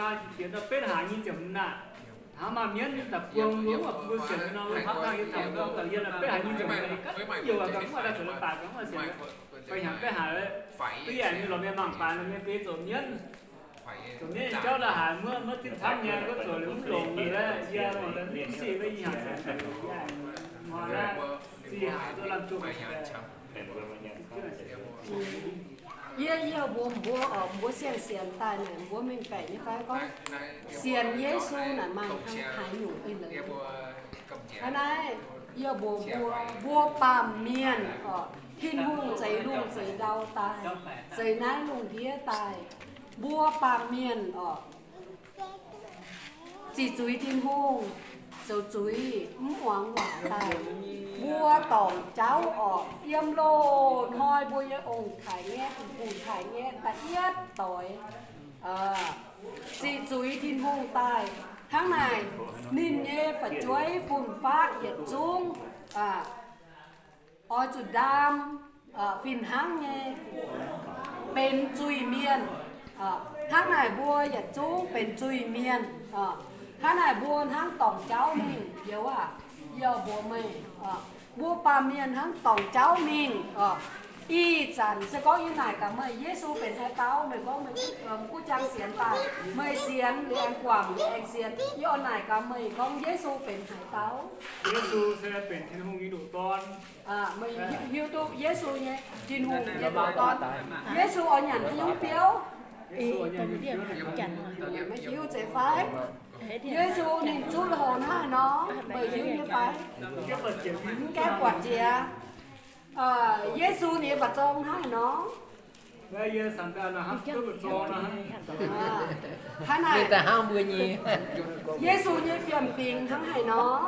Sienx daaih betv haaix nyei ziepc hmz naaic, hnangv maaih mienv daaih buang wuov mbuo sienx nor, hnangv yie taux nor, yie daaih betv haaix nyei ziepc hmz naaic, ganh youh ganh mv daaih zoux leiz-baaix ganh mv sienx. Fai hnyangx betv haaix, duqv yaac nyei lorz mienh mangc baaix lorz mienh beiv zoux mienv. Zoux mienv jauv daaih haaix muov maiv zinh camv nyei, gorngv zoux liuz mv longx liuz, yie mv sic, yie hnyangx ziepc hmz naaic, zinh haaix duqv lamh zuqc. Yie, yie mbuox mbuo oc, mbuo siang-sienx daaih naaic, mbuo mengh baeqc nyei fai gorngv sienx Yesu naaic maaih haaix nyungc eix leiz. Hnangv naaiv, yie mbuox mbuo, mbuo baamh mienh oc, Tin-Hungh zeix lungh zeix ndau daaih, zeix naaiv lungh ndiev daaih, mbuo baamh mienh oc, ziqc zuiz Tin-Hungh, zoux zuiz mv muangx waac daaih, mbuo dorngc jauv oc, yiem loz-hnoi mbuo nyei ong-taaix-ngaeqv, ong-taaix-ngaeqv da'yietv doix, ziqc zuiz Tin-Hungh daaih. Hnangv naaic, ninh nyei fu'jueiv fun-faqv yietc zungv oix zuqc ndaam, fih-hnangv nyei benx zuiz-mienh. Hnangv naaic mbuo yietc zungv benx zuiz-mienh. Hnangv naaic mbuo hnangv dorngc jauv mingh youz aac, yie mbuox meih, mbuo baamh mienh hnangv dorngc jauv mingh. Ih zanc se gorngv yie naaic gaax meih, Yesu benx haaix dauh, meih gorngv meih guv jang sienx daaih, meih sienx liuz aengx guangc aengx sienx, yie oix naaic gaax meih gorngv Yesu benx haaix dauh. Yesu se benx Tin-Hungh nyei ndoqc Dorn. Meih hiuv duqv Yesu nyei, Tin-Hungh nyei ndoqc Dorn. Yesu oix nyanc haaix nyungc biouv? Meih hiuv zeiz fai? Yesu ninh zuqv lui-houx hnangv haaix nor, meih hiuv nyei fai? Mv gaengh buatc jiex. Yesu ninh nyei mba'zorng hnangv haaix nor? Hnangv naaic, Yesu nyei fiem-fingx hnangv haaix nor?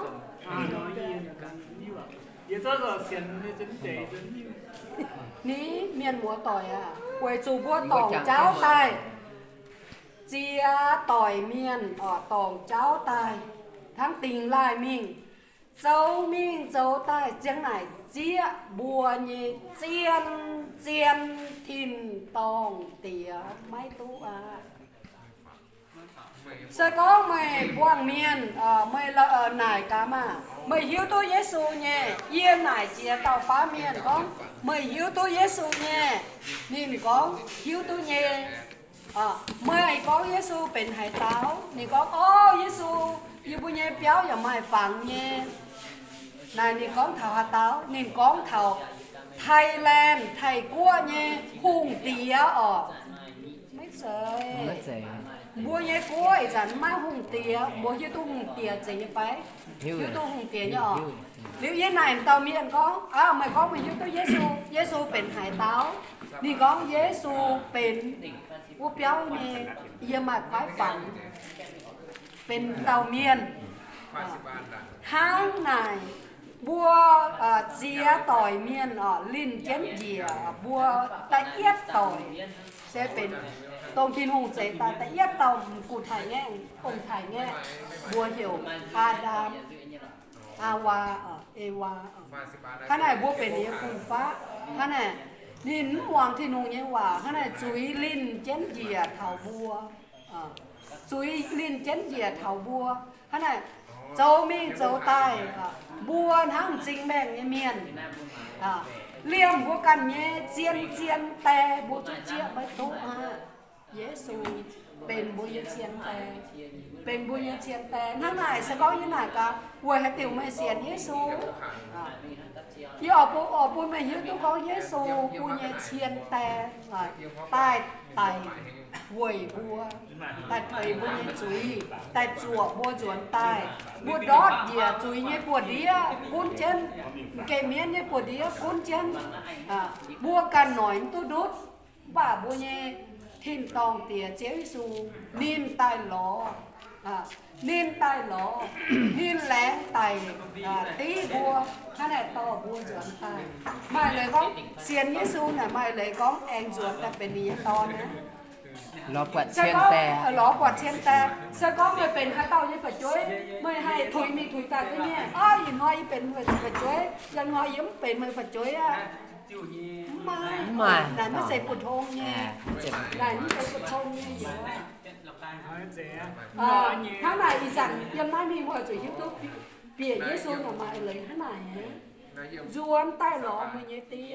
Ni mienh muoz-doic aac, weic zuqc mbuo dorngc jauv daaih, ziex doic mienh oc, dorngc jauv daaih, hnangv dingx laaih mingh, zoux mingh zoux daaih ziang naaic zieqv mbuo nyei zien, zien tin-dorngh diex maiv duqv aqv. Se gorngv meih buangh mienh, meih naaic gaax maah, meih hiuv duqv Yesu nyei? Yie naaic jiex dauh baav mienh gorngv, meih hiuv duqv Yesu nyei? Ninh gorngv, hiuv duqv nyei. Meih gorngv Yesu benx haaix dauh? Ninh gorngv, o, Yesu, yie mbuo nyei biauv yaac maaih fangx nyei. Naaic ninh gorngv taux haaix dauh? Ninh gorngv taux Thailand, Taiv-Guoqv nyei hungh diex oc. Maiv zeiz. Mbuo nyei guoqv ih zanc maiv hungh diex. Mbuo hiuv duqv hungh diex zeiz nyei fai? Hiuv duqv hungh diex nyei oc. Liuz yie naaic dauh mienh gorngv, aa, meih gorngv meih hiuv duqv Yesu, Yesu benx haaix dauh? Ninh gorngv Yesu benx wuov biauv nyei, yiem maaih kuaaiv fangx, benx dauh mienh. Hnangv naaic, mbuo ziex doic mienh oc, linh jienv njiec, mbuo da'yietv doic se benx dongh Tin-Hungh zeix daaih da'yietv dauh gu taaih ngaeqv, ong-taaix ngaeqv, mbuo heuc Aa^ndam, Aa^waa, Ewaa. Hnangv naaic mbuo benx ninh nyei fun-faqv. Hnangv naaic, ninh mv muangx Tin-Hungh nyei waac. Hnangv naaic zuiz linh jienv njiec taux mbuo. Zuiz linh jienv njiec taux mbuo. Hnangv naaic, zoux mingh zoux daaih, mbuo hnangv m'zing maengh nyei mienh, liemh mbuo ganh nyei zien, zien die mbuo zuqv zieqv maiv duqv aqv. Yesu benx mbuo nyei cien die, benx mbuo nyei cien die. Hnangv naaic se gorngv yie naaic gaax, weic haaix diuc meih sienx Yesu? Yie oix bun, oix bun meih hiuv duqv gorngv Yesu bun nyei cien die daaih, daaih weic mbuo, daaih teix mbuo nyei zuiz, daaih zuoqc mbuo nzuonx daaih. Mbuo ndortv njiec zuiz nyei buoz-ndiev gunv jienv, m'geh mienv nyei buoz-ndiev gunv jienv, mbuo ganh noic mv duqv ndutv. Mv baac mbuo nyei tin-dorngh Diex, Ziouv Yesu, ninh daaih lorz, ninh daaih lorz, ninh laengz daic div mbuo, hnangv naaic dorh mbuo nzuonx daaih. Maaih leiz gorngv sienx Yesu naaic, maaih leiz gorngv aengx nzuonx daaih benx ninh nyei dorn aqv. Lorz buatc cien die. Lorz buatc cien die. Se gorngv meih benx haaix dauh nyei fu'jueiv, meih haih tuix mingh tuix daaih duqv nyei. Aa, ih hnoi yie benx meih fu'jueiv, ih hnoi yie mv benx meih fu'jueiv aqv. Mv maaih. Naaic maiv zeiz bu tong nyei. Naaic mv zeiz bu tong nyei. Hnangv naaic ih zanc yiem naaiv mingh mbuo zuqc hiuv duqv bieqc Yesu naaic maaih leiz hnangv naaic. Nzuonx daaih lorz meih nyei die.